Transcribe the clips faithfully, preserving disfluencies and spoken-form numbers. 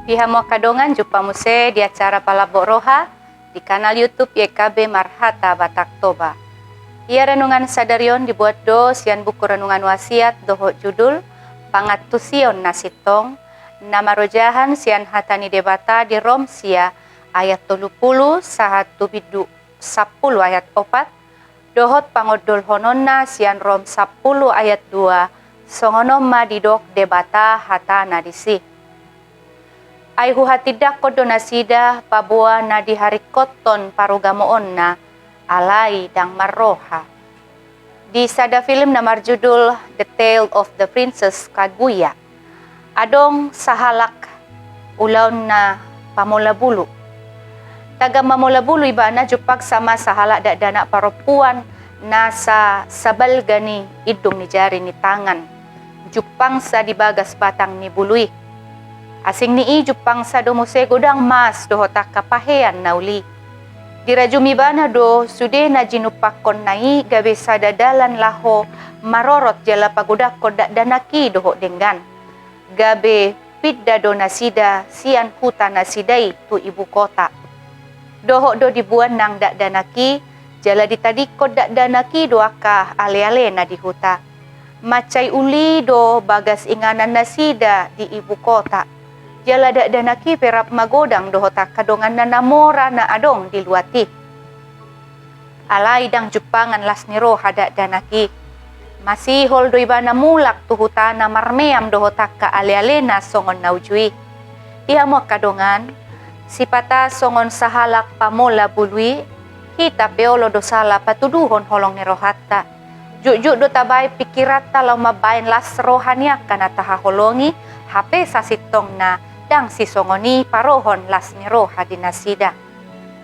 Di hamu angka dongan, jumpa muse di acara Palambok Roha di kanal YouTube Y K B Marhata Batak Toba. Ia renungan sadari on dibuat do sian buku renungan wasiat dohot judul Pangantusion na Sintong, na marojahan sian hata ni Debata di Rom sia ayat tolu pulu sahat tu bindu sampulu ayat opat, dohot pangondolhononna sian Rom sampulu ayat dua, songon on ma didok Debata hatana disi. Ai huhatindangkon do nasida paboa na diharingkothon parugamoonna, alai ndang marroha. Di sada film na marjudul The Tale of the Princess Kaguya, adong sahalak ulaonna pamola bulu. Tagan mamola bulu ibana, jumpangsa ma sahalak dakdanak parompuan na sa sabalga ni indung ni jari ni tangan, jumpangsa di bagas batang ni bulu i. Asing ni i jumpangsa do muse godang mas dohot angka pahean na uli. Dirajumi ibana do sude na jinumpangkonna i gabe sada dalan laho marorot jala pagodangkon dakdanak i dohot denggan. Gabe pinda do nasida sian huta nasida i tu ibu kota. Dohot do dibuan nang dakdanak i, jala ditadingkon dakdanak i do angka alealena di huta. Mansai uli do bagas inganan nasida di ibu kota. Jala dakdanak i pe rap magodang dohot angka donganna na mora na adong di luat i. Alai ndang jumpangan las ni roha dakdanak i. Masihol do ibana mulak tu hutana marmeam dohot angka alealena songon na uju i. Di hamu angka dongan, sipata songon sahalak pamola bulu i, hita pe olo do sala patuduhon holong ni rohanta. Jotjot do tabaen pingkiranta laho mambaen las roha ni angka na tahaholongi, hape sasintongna ndang sisongon i parohon las ni roha di nasida.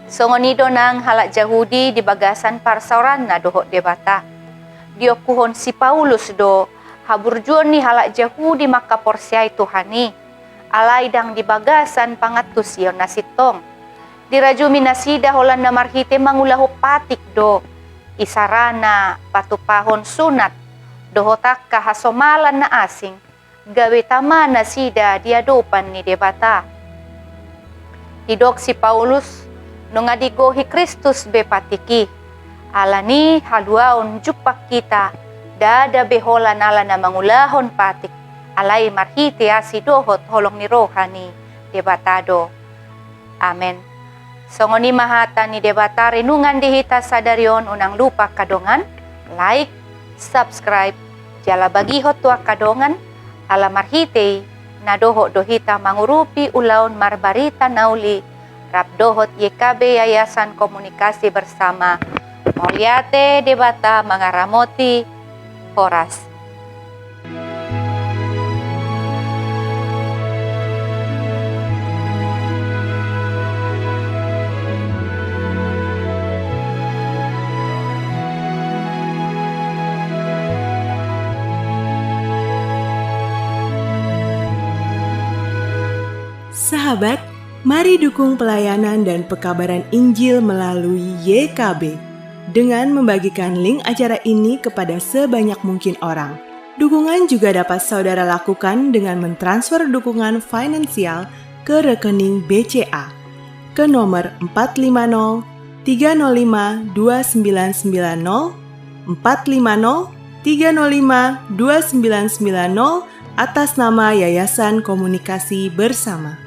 Songon i do nang halak Jahudi di bagasan parsaoranna dohot Debata. Diokuhon si Paulus do haburjuon ni halak Jahudi mangkaporseai Tuhan i, alai ndang di bagasan pangantusion na sintong. Dirajumi nasida holan na marhite mangulahon patik do, isarana patumpahon sunat dohot angka hasomalan na asing, gabe tama nasida di adopan ni Debata. Didok si Paulus, nunga digohi Kristus be patik i. Ala ni haluaon jumpang hita, ndada be holan ala na mangulahon patik, alai marhite asi dohot holong ni roha ni Debata do. Amen. Songon i ma hata ni Debata renungan di hita sadari on. Unang lupa angka dongan, like, subscribe, jala bagihon tu angka dongan, ala marhite i na dohot do hita mangurupi ulaon marbarita na uli, rap dohot Y K B Yayasan Komunikasi Bersama. Mauliate, Debata mangaramoti. Horas. Sahabat, mari dukung pelayanan dan pekabaran Injil melalui Y K B dengan membagikan link acara ini kepada sebanyak mungkin orang. Dukungan juga dapat saudara lakukan dengan mentransfer dukungan finansial ke rekening B C A ke nomor empat lima nol tiga nol lima dua sembilan sembilan nol, empat lima nol tiga nol lima dua sembilan sembilan nol, atas nama Yayasan Komunikasi Bersama.